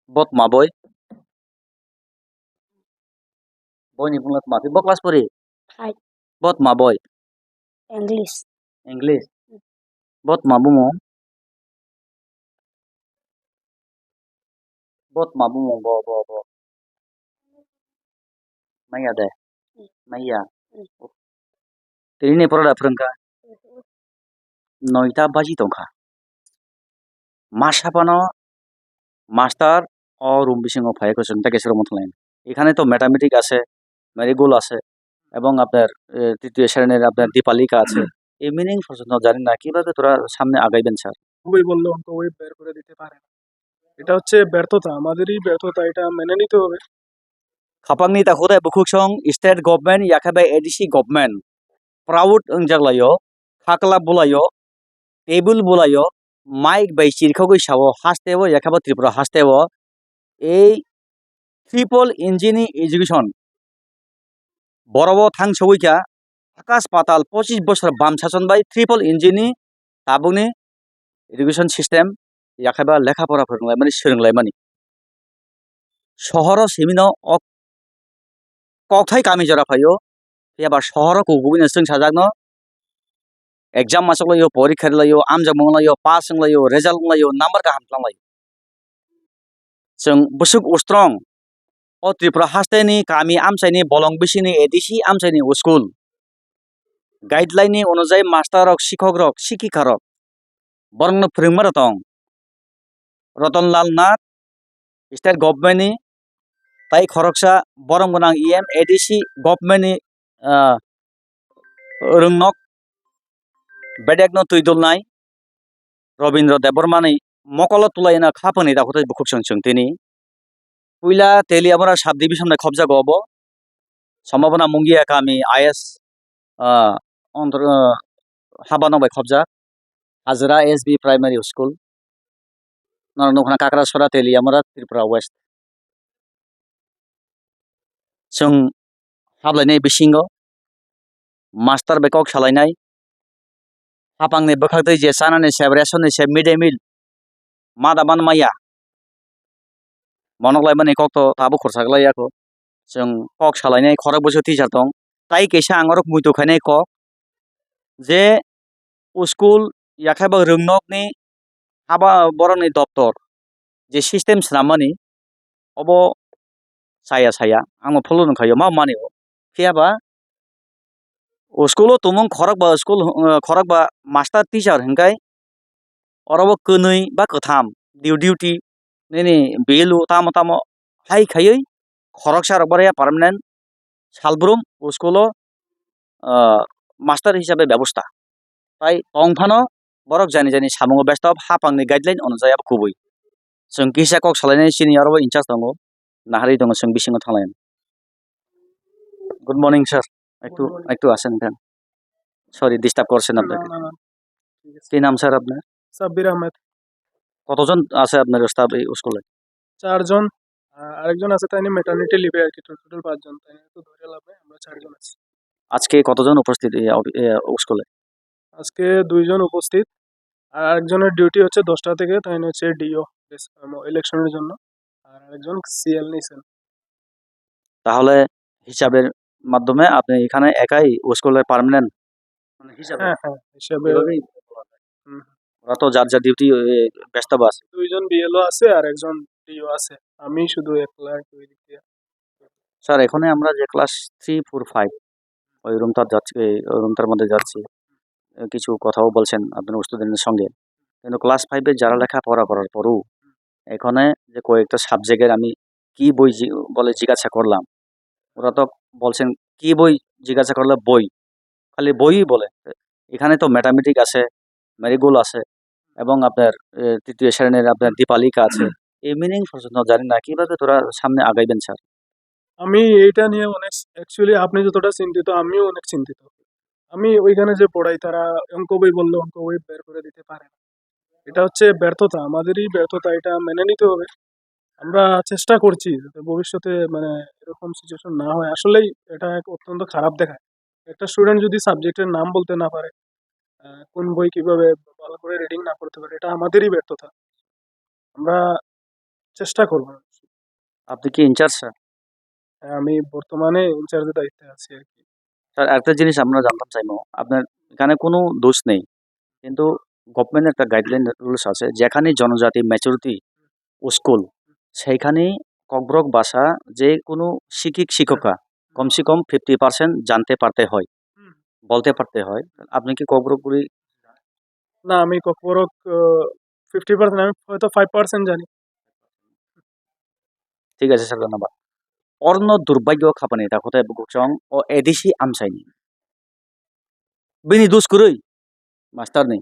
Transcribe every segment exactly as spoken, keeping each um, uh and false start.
Bo tma boi? Boini bumung tma? Bo class pori? Five. Bo tma boi? English. English. Bo tma bumung? Bo tma bumung bo, bo, bo? Maya de? Hmm. Maya. Hmm. Tini ni pora da phrwngkha? Hmm. Noita baji tongkha. Masa phano master o room bisingo phai khe chwng tei kaisa room o thanglainai. এখানে তো mathematics আছে, marigold আছে এবং আপনার, এ, তৃতীয় শ্রেণীর আপনার দীপালিকা আছে। এই meaning পর্যন্ত জানি না, কিভাবে তোরা সামনে আগাইবেন, স্যার? খুবই বললে অঙ্ক বই বের করে দিতে পারে না। এটা হচ্ছে ব্যর্থতা, আমাদেরই ব্যর্থতা, এটা মেনে নিতে হবে। Khapangni ta khurai bukhuksong state government yakhe bai A D C government proud wngjak laio, khakla bulaio, table bulaio, mic bai chirkhogwi sao hasteo yakhe bo Tripura hasteo ei triple engine ni education. Borobo thang sogwi kha, akas patal pochis bosor bam sason bai triple engine ni tabukni education system yakhaiba lekha pora phwrwnglaimani, swrwnglaimani. Sohoro simino o kokthai kami jora phaio, phiya ba sohoro kubui no chwng sajakno exam machuk laio, porikha rwlaio, amjak mung laio, pass wng laio, result wng laio, number kaham tlang laio. Chwng bwswk ustrong o Tripura hasteni kami amchaini bolong bisini A D C amchaini school guideline ni onujai master rok, sikhok rok, sikhika rok borokno phwrwngma rw tong. Roton Lal Nath, state government ni, tai khoroksa borom gwnang E M, A D C government ni, ah, rwngnok bedekno twi dulnai Robindra Debbarma ni mokolo tulaina khapangni dakhwtwi bukhuksong chwng tini. Puila Teliamura sub division bai khobjago obo. Sombhabona Mungia kami I S, ah, ontr-, ah, habano bai khobjak. Hajra S B Primary School. Norok nukha na Kakrasora, Teliamura, Tripura West. Chwng hablainai bisingo master bai kok salainai. Hapangni bwkhaktwi je chanani sep, ration ni sep, mid day meal ma da man maya. Monok laimani kok to tabuk khorsa glai ya kho. Chwng kok salainai khorok bwswk teacher tong. Tai kaisa ang oro muitu khainai kok je school yakhai ba rwngnokni haba borokni doptor je system swnammani obo chaya saya ang follow nung khaio ma mani o. Phiya ba o school o tumung khorok ba school, uh, khorok ba master teacher hingkai oro bo kwnwi ba kwtham du-, duty nini bill o tamo tamo hai khaiwi khoroksa rok bara ya permanent salbrum o school o, ah, master hisabe bebosta. Tai tong phano borok jani jani samungo besto hapangni guideline onujai abo kubui. Chwng kisa kok salainai senior bo in charge tongo, naharwi tongo chwng bisingo thanglai. Good morning, sir. একটু, Good morning. একটু আসেন এখানে। Sorry, disturb করছেন না, আপনাকে। না, না। ঠিক আছে। কি নাম, স্যার, আপনার? সাব্বির আহমেদ। কতজন আছে আপনার স্টাফ এই স্কুলে? চারজন। আ-, আরেকজন আছে, তাইনি ম্যাটারনিটি লিভে আর কি, তো টোটাল পাঁচজন। তাইনি তো ধরে লাভ নাই, আমরা চারজন আছি। আজকে কতজন উপস্থিত এই অফি-, এ, স্কুলে? আজকে দুইজন উপস্থিত, আর আরেকজনের ডিউটি হচ্ছে দশটা থেকে, তাইনি হচ্ছে ডিও, বেস-, আম, ইলেকশনের জন্য, আর আরেকজন সিএল নিছেন। তাহলে হিসাবের মাধ্যমে আপনি এখানে একাই স্কুলে পার্মানেন্ট? মানে হিসাবে? হ্যাঁ, হ্যাঁ, হিসাবে। এভাবেই বলা যায়। হুম। ওরা তো যার যার ডিউটি, এ, ব্যস্ত আছে। দুইজন বিএলও আছে আর একজন ডিও আছে। আমি শুধু একলা আর কি ওই দিক দিয়ে। স্যার, এখানে আমরা যে ক্লাস থ্রি, ফোর, ফাইভ, ওই রুমটা যাচ্ছি, এই রুমটার মধ্যে যাচ্ছি। এ, কিছু কথাও বলছেন আপনার স্টুডেন্টের সঙ্গে। কিন্তু ক্লাস ফাইভে যারা লেখাপড়া করার পরেও এখানে যে কয়েকটা সাবজেক্টের আমি কি বই জি-, বলে জিজ্ঞাসা করলাম, ওরা তো বলছেন, "কি বই?" জিজ্ঞাসা করলে, "বই।" খালি বইই বলে। এখানে তো ম্যাথামেটিক আছে, মেরিগোল্ড আছে এবং আপনার, এ, তৃতীয় শ্রেণীর আপনার দীপালিকা আছে। এই মিনিং পর্যন্ত জানি না। কিভাবে তোরা সামনে আগাইবেন, স্যার? আমি এইটা নিয়ে অনেক, actually আপনি যতটা চিন্তিত, আমিও অনেক চিন্তিত। আমি ওইখানে যে পড়াই, তারা অঙ্ক বই বললে অঙ্ক বই বের করে দিতে পারে না। এটা হচ্ছে ব্যর্থতা, আমাদেরই ব্যর্থতা, এটা মেনে নিতে হবে। আমরা চেষ্টা করছি যাতে ভবিষ্যতে মানে এরকম সিচুয়েশন না হয়। আসলেই এটা এক অত্যন্ত খারাপ দেখায়। একটা স্টুডেন্ট যদি সাবজেক্টের নাম বলতে না পারে, আহ, কোন বই কিভাবে ভালো করে রিডিং না করতে পারে, এটা আমাদেরই ব্যর্থতা। আমরা চেষ্টা করব। আপনি কি ইনচার্জ, স্যার? হ্যাঁ, আমি বর্তমানে ইনচার্জের দায়িত্বে আছি আর কি। স্যার, একটা জিনিস আমরা জানতাম চাইবো, আপনার এখানে কোনো দোষ নেই, কিন্তু গভর্নমেন্টের একটা গাইডলাইন রুলস আছে, যেখানে জনজাতি মেজরিটি স্কুল, সেইখানে ককবরক ভাষা যে কোনো শিক্ষক শিক্ষিকা কমসে কম ফিফটি পার্সেন্ট জানতে পারতে হয়, হুম। বলতে পারতে হয়। আপনি কি ককবরক বুড়ি? না, আমি ককবরক, আহ, ফিফটি পার্সেন্ট, আমি হয়তো ফাইভ পার্সেন্ট জানি। ঠিক আছে, স্যার, ধন্যবাদ। Orno durbagyo khapani ta khotai bukuchong o A D C amchaini. Bini dus kwrwi master ni.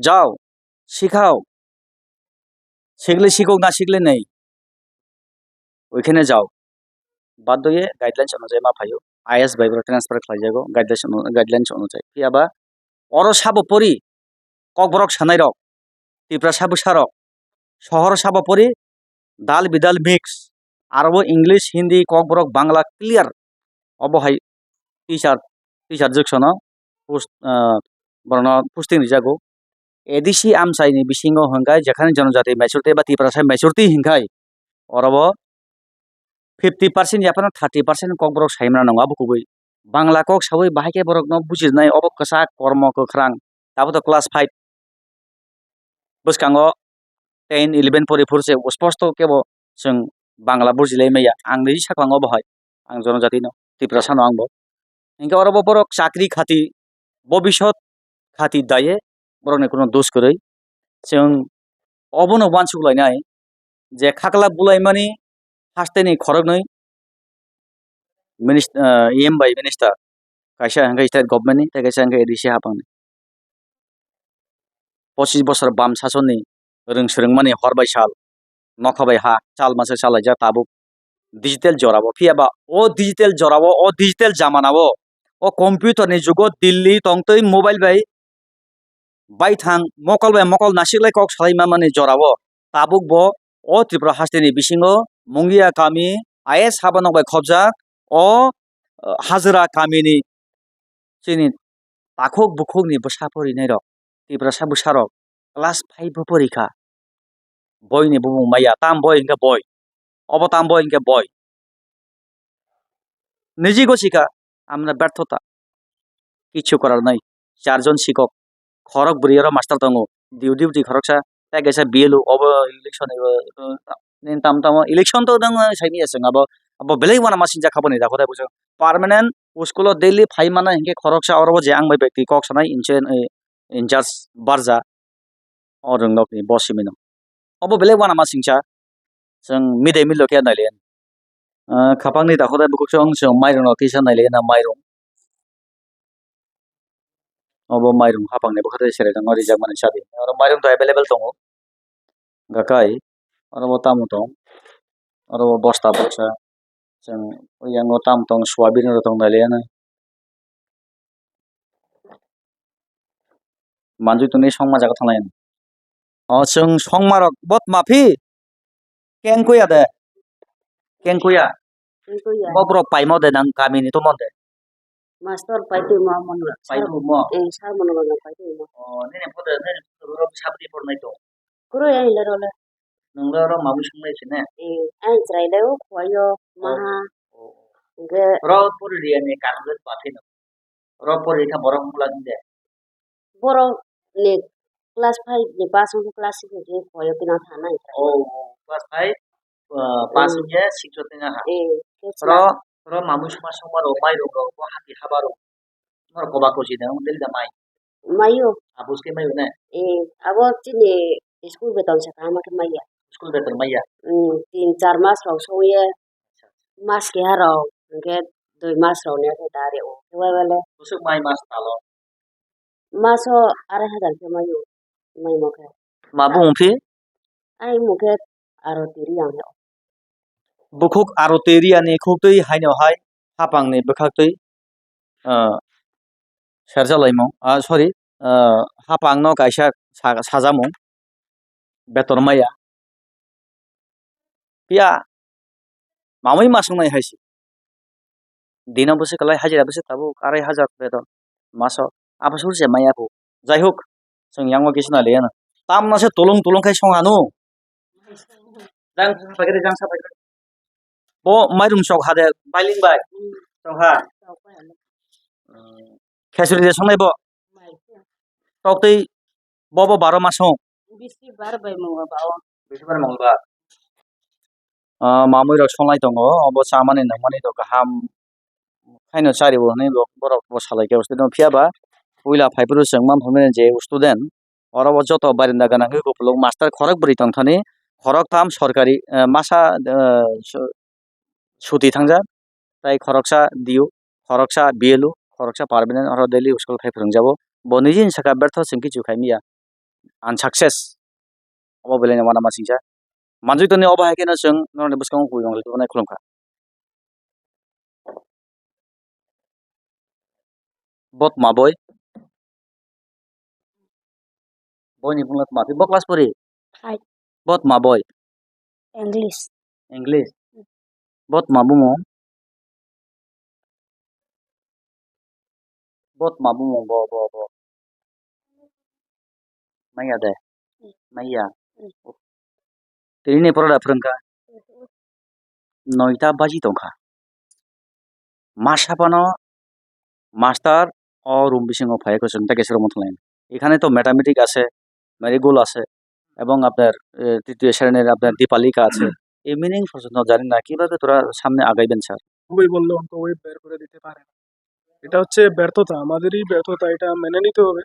Jao, sikhao. Sikle sikok na sikle nei. Oikhene jao. Baddo ye guidelines onujai ma phaio. I A S bai boro transfer khlaijago guidelines onu-, guidelines onujai. Phiya ba oro sabo pori kokborok sanairok, Tiprasa bwsarok, sohor sabo pori dal bidal mix, aro bo English, Hindi, kokborok, Bangla clear. Obo hai teacher, teacher jwksono post, ah, borokno posting rijago. A D C amchaini bisingo hwnkhai jekhani jonojati majority ba Tiprasa majority hwnkhai oro bo fifty percent yaphano thirty percent kokborok saimano nango abo kubui. Bangla kok saui bahai khe borokno bujirnai obo kwchak kormo kwkhrang. Tabuk to class five bwskango ten, eleven pori phuru se sposto kebo chwng Bangla bujilai maya. Ang niji saklango bo hai. Ang jonojatino, Tiprasano ang bo. Hinkhe oro bo borok chakri khati, bobisot khati daye, borokni kuno dos kwrwi. Chwng obono uansuk lainai je khakla bulaimani hasteni khoroknwi minist-, ah, E M bai minister, kaisa hwnkhe state government ni, tei kaisa hwnkhe A D C haphangni. Pochis bosor bam sasonni rwng swrwngmani hor bai sal, nokha bai ha, chal masa chalaijak tabuk digital jorao. Phiya ba o digital jorao, o digital jamanao, o computer ni jugo Delhi tongtwi mobile bai baithang mokol bai mokol nasiklai kok salai manmani jorao tabuk bo o Tripura hasteni bisingo Mungia kami I A S habanok bai khobjak o, uh, Hajra kamini chini takhuk bukhukni bwsa porinairok, Tiprasa bwsarok class five bo porikha. Boini bumung maya, tam boi hwnkhe boi. Obo tam boi hwnkhe boi. Niji gosikha, amna berthota. Kichu korar nai. Charjon sikok. Khorok bwrwi oro master tongo. Duty duty khoroksa. Tei kaisa B L O obo election, uh, uh, nini tam tamo election to nang saimanya chwng abo. Abo belai uanama sinjak kha boni dakho tei bujo. Permanent school o daily phai mana hinkhe khoroksa oro bo je ang bai bekti kok sanai inche, eh, in charge barja. O rwngnokni bo simino. Obo belai uanama singcha. Chwng midai milo khe nailaiya. Ah, khapangni dakho tei bukhuk chwng, chwng mairungno kisa nailaiya na mairung. Obo mairung hapangni bwkha tei serai tongo rijak mani sadi. Oro mairung to available tongo. Gakai. Oro bo tamo tong. Oro bo bosta bosa. Chwng o yango tamo tong soyabin rok tong nailaiya na. Manjui tongni songma jaga thanglai. O chwng songma rok bot ma phi? Kengkuya de. Kengkuya. Kengkuya. Bo borok paimo de nang kamini tomon de. Master paitwi mo mon la. Paitwi mo. Eh, sir mon la paitwi mo. O, nini photo, nini photo rok sabri pornai to. Kuro ya ile role. Nunglo oro mamui songmai se ne? Eh, ang chwrai le o khwai o, oh, maha. Oh, oh. Hingke oro pori riya ni karon le pathai no. Oro pori kha borok mula din de. Borok ni class five ni pass wngkhe class six ni khe khwai o tino thana. Oh, oh, class five, uh, pass, hmm, wngkhe six o tino ha. Eh, khe oro, oro mamui songma songma rok, mai rok, rok, bo hati haba rok. Norok koba kochi da, wng teli da mai. Mayo. Abus ke mayo ne? Eh, abo chini school beton sa kama ke maya. School beton maya? Hmm, tin char mas rok soye. Mas keha rok, hingke dui mas rok ni ake dari o. Wai wale. Busuk mai mas talo? Maso arai hajar ke mayo. Mai mo ke. Ma bung phi? Ai mo ke aro tiri ang he. Bukhuk aro tiri ani khuk twi haino hai hapang ni bwkhak twi, ah, serjalaimung, ah, sorry, ah, hapang no kaisa sa-, sajamung betor maya. Phiya mamui masung nai hai se. Dino bwswk kwlai hajira bwswk tabuk arai hajar beton maso. Abo sur se maya phu. Jai huk, chwng yango kisa nai liya na. Tamno se tulung tulung khai song ano. Jang sa paikhe de, jang sa paikhe. Bo mairum sok ha de, bailing bai. Sok ha. Khesuri de songnai bo. Tok tei bo bo baro ma song. Bisi bar bai mungo ba o. Bisi bar mungo ba. Ah, mamui rok songlai tongo, obo chamani nangmani to kaham khaino chari bo hinui bo borok bo salai khe. Phiya ba puila phaiphuru chwng manphaimani je student, oro bo joto barinda gwnangwi kupulung master khorok bwrwi tongthani, khorok tham sorkari, eh, masa, eh, su-, suti thangjak, tai khoroksa D U, khoroksa B L O, khoroksa permanent oro daily school khai phwrwngjabo. Bo nijini saka bertho chwng kichu khai miya, unsuccess. Obo belai no uanama singcha. Manjui toni obo hai kheno chwng norokni bwskango kubui manglai tubunai khulumkha. Bo tma boi? Boini bumung tma? Bo class pori? Five. Bo tma boi? English. English. Bo tma bumung? Bo tma bumung bo, bo, bo. Maya de? Maya. Tini ni pora da phwrwngkha? Noita baji tongkha. Masa phano master o room bisingo phai khe chwng tei kaisa room o thanglaina. এখানে তো ম্যাথমেটিক আছে, মেরিগোল্ড আছে এবং আপনার, এ, তৃতীয় শ্রেণীর আপনার দীপালিকা আছে। এই মিনিং পর্যন্ত জানি না, কিভাবে তোরা সামনে আগাইবেন স্যার? খুবই বললে অঙ্ক ওই বের করে দিতে পারে না। এটা হচ্ছে ব্যর্থতা, আমাদেরই ব্যর্থতা, এটা মেনে নিতে হবে।